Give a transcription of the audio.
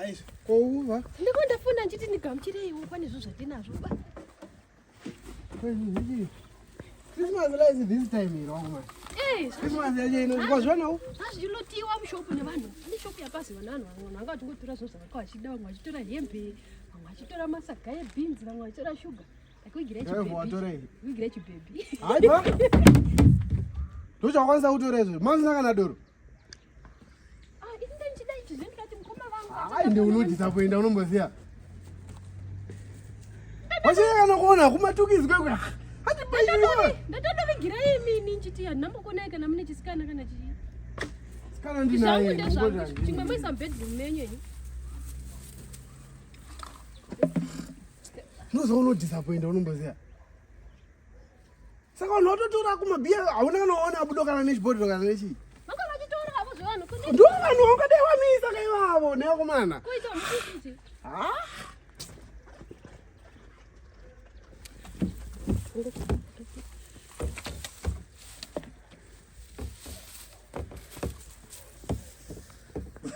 Aizvo. Kouva. Ndiko ndafona ndichiti ndigamuchireiwo pane zvinhu zvandinazvo ba. Christmas lights this time here wangu man. Eh, Christmas yacho ino kwazvionawo. Zvazvilotiwa mushopu nevanhu. Pane shopu yapaziva nevanhu vamwe vanhu vanga vachingotora zvinhu zvavanga vachida vamwe vachitora hembe, vamwe vachitora masaga ebhinzi, vamwe vachitora shuga. Ndakuigira chibhebhi. Kuigira chibhebhi. Hayi ba. Ndochakwanisa kutora izvo. Manzina kana doro. Ah, Hayi ndi unodisappointa unomboziya. Wacheye kana kuona kumatukisi kwekwe. Hati Ndatodovigira imini nchiti handinambokuonai kana mune chisikana kana chii. Sikana ndinaye. Ndezvangu chimwe moisa mubedroom menyu ini. Unoziva unodisappointa unomboziya. Saka vanhu vatotora kumabhiya hauna kana waona abudo kana nechibhodhoro kana nechii. Vanga vachitora havo zvevanhu kune. Ndo vanhu vangadai vamisa ka ivavo nevakomana. Kuita muchichiti. Ha?